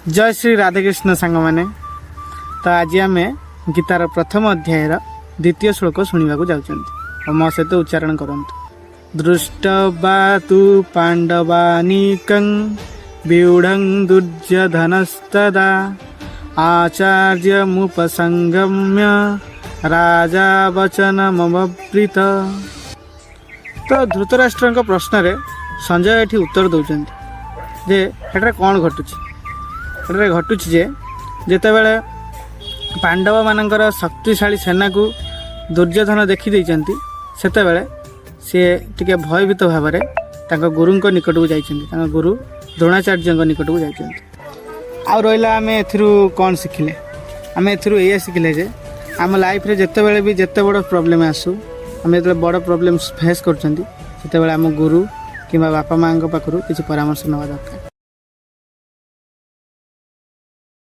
ଜୟ ଶ୍ରୀ ରାଧାକୃଷ୍ଣ ସାଙ୍ଗମାନେ। ତ ଆଜି ଆମେ ଗୀତାର ପ୍ରଥମ ଅଧ୍ୟାୟର ଦ୍ୱିତୀୟ ଶ୍ଳୋକ ଶୁଣିବାକୁ ଯାଉଛନ୍ତି ଆଉ ମୋ ସହିତ ଉଚ୍ଚାରଣ କରନ୍ତୁ। ଦୃଷ୍ଟ୍ୱା ତୁ ପାଣ୍ଡବାନୀକଂ ବ୍ୟୁଢ଼ଂ ଦୁର୍ଯ୍ୟୋଧନସ୍ତଦା ଆଚାର୍ଯ୍ୟମୁପସଂଗମ୍ୟ ରାଜା ବଚନମବ୍ରବୀତ। ତ ଧୃତରାଷ୍ଟ୍ରଙ୍କ ପ୍ରଶ୍ନରେ ସଞ୍ଜୟ ଏଠି ଉତ୍ତର ଦେଉଛନ୍ତି ଯେ ଏଠାରେ କ'ଣ ଘଟୁଛି। ଏଠାରେ ଘଟୁଛି ଯେ ଯେତେବେଳେ ପାଣ୍ଡବମାନଙ୍କର ଶକ୍ତିଶାଳୀ ସେନାକୁ ଦୁର୍ଯ୍ୟୋଧନ ଦେଖିଦେଇଛନ୍ତି, ସେତେବେଳେ ସିଏ ଟିକେ ଭୟଭୀତ ଭାବରେ ତାଙ୍କ ଗୁରୁଙ୍କ ନିକଟକୁ ଯାଇଛନ୍ତି, ତାଙ୍କ ଗୁରୁ ଦ୍ରୋଣାଚାର୍ଯ୍ୟଙ୍କ ନିକଟକୁ ଯାଇଛନ୍ତି। ଆଉ ରହିଲା, ଆମେ ଏଥିରୁ କ'ଣ ଶିଖିଲେ? ଆମେ ଏଥିରୁ ଏଇଆ ଶିଖିଲେ ଯେ ଆମ ଲାଇଫ୍ରେ ଯେତେବେଳେ ବି ଯେତେ ବଡ଼ ପ୍ରୋବ୍ଲେମ୍ ଆସୁ, ଆମେ ଯେତେବେଳେ ବଡ଼ ପ୍ରୋବ୍ଲେମ୍ ଫେସ୍ କରୁଛନ୍ତି, ସେତେବେଳେ ଆମ ଗୁରୁ କିମ୍ବା ବାପା ମାଆଙ୍କ ପାଖରୁ କିଛି ପରାମର୍ଶ ନେବା ଦରକାର।